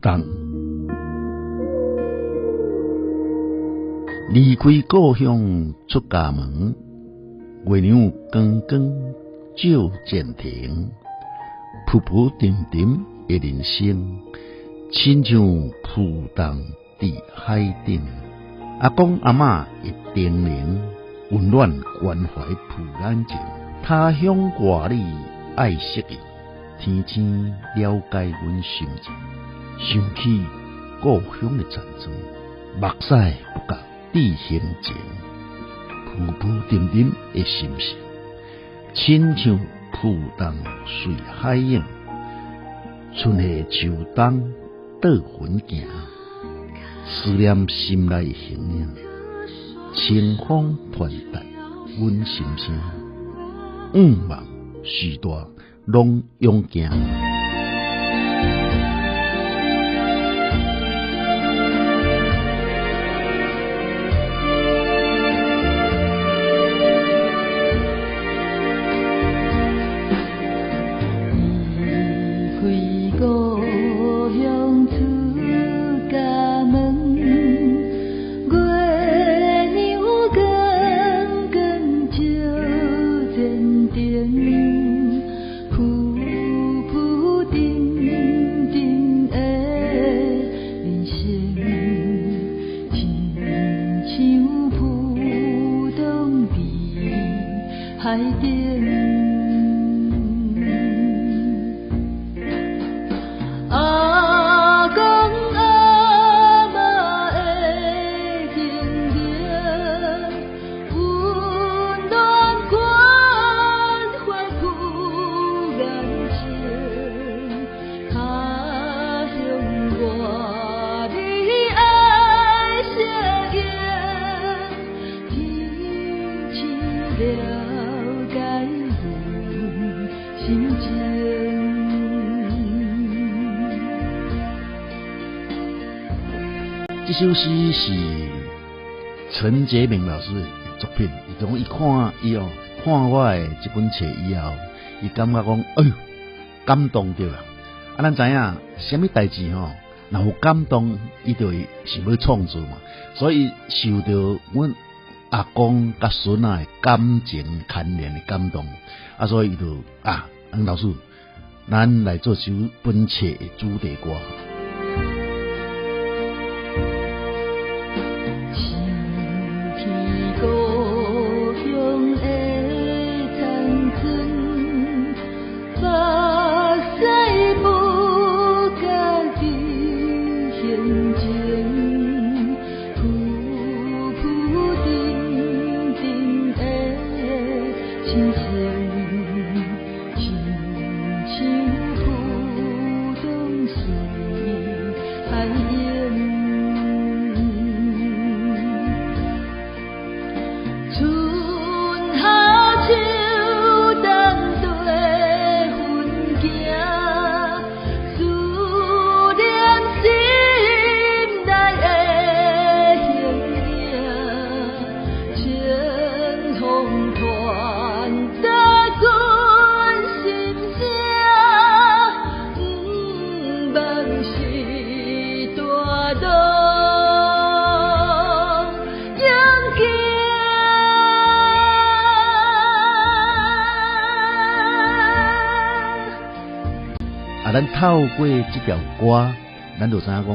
冬。離開故鄉出家門，月娘光光照前程，浮浮沉沉的人生，親像浮動佇海頂。阿公阿嬤的叮嚀，溫暖關懷抱眼前。他鄉外里愛惜的，天星了解阮心情，想起故鄉的田莊，目屎不覺滴胸前，浮浮沉沉的心事，親像浮動隨海湧，春夏秋冬倒雲行，思念心內的形影，清風傳達阮心聲，向望時代攏勇行。離開故鄉出家門，月娘光光照前程，浮浮沉沉的人生，親像浮動佇海頂。阿公阿嬤的叮嚀，溫暖關懷抱眼前。他鄉外里愛惜應，天星了解阮心情。這首詩是陳潔明老師的作品，伊講伊看伊哦，看我的這本冊以後，伊感覺講，哎喲，感動著啦。啊，咱知影啥物代誌吼，若有感動，伊就會想欲創作嘛。所以受著阮阿公佮孫仔的感情牽連的感動，啊，所以伊就啊，黃老師，咱來做首本冊的主題歌。想起故鄉的田庄，目屎不覺滴胸前，浮浮沉沉的心聲，親像浮動隨海湧。春夏秋冬綴雲行，思念心內的形影，清風傳達阮心聲，毋望時代攏勇行。啊，咱透過這條歌，咱就知影講，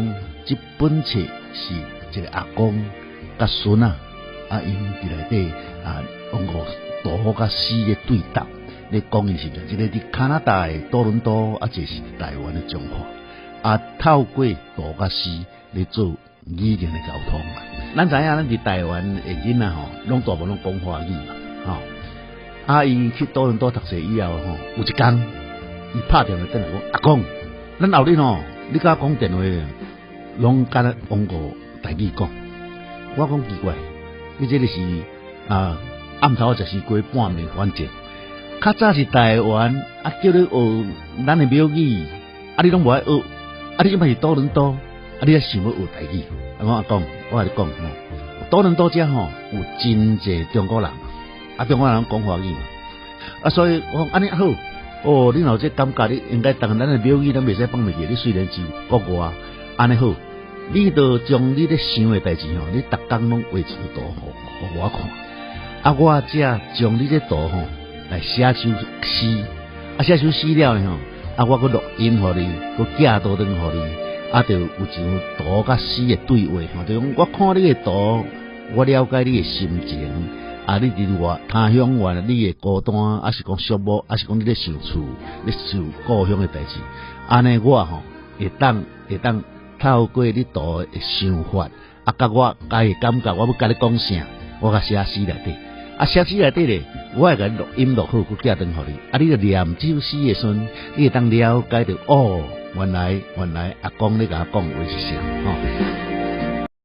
這本冊是一個阿公佮孫仔，啊，𪜶佇內底啊，往個圖佮詩的對答，咧講伊是一個佇加拿大的多倫多，啊，一個是台灣的彰化，啊，透過圖佮詩咧做語言的溝通嘛。咱知影，咱佇台灣的囡仔吼，攏大部分攏講華語嘛，吼。啊，伊去多倫多讀冊以後吼，有一工，伊拍電話轉來講，阿公，咱後日吼，你佮我講電話，攏敢若往個台語講。我講奇怪，你這個是啊，暗頭食西瓜半暝反正。較早是台灣，啊叫你學咱的廟語，啊你攏無愛學，啊你這擺是多倫多，啊你還想欲學台語？啊我阿公，我共你講吼，多倫多遮吼有真濟中國人，啊中國人講華語嘛，啊所以我講按呢好，哦，你若有這感覺，你應該當咱的廟語，咱袂使放袂記。你雖然是國外，按呢好，你著將你咧想的代誌吼，你逐工攏畫一張圖予我看，啊，我才將你這圖吼來寫首詩，啊，寫首詩了吼，啊，我閣錄音予你，閣寄倒轉予你，啊，就有一張圖佮詩的對話吼，就講我看你的圖，我了解你的心情，啊，你佇外他鄉外，你會孤單，抑是講寂寞，抑是講你咧想厝，咧想故鄉的代誌，按呢我吼會當透過你圖的想法，啊，佮我家己感覺，我欲佮你講啥，我共寫詩內底，啊，寫詩內底咧，我會共你錄音錄好，閣寄轉予你，啊，你著念這首詩的時陣，你會當了解著，哦，原來阿公咧共我講話是啥，吼。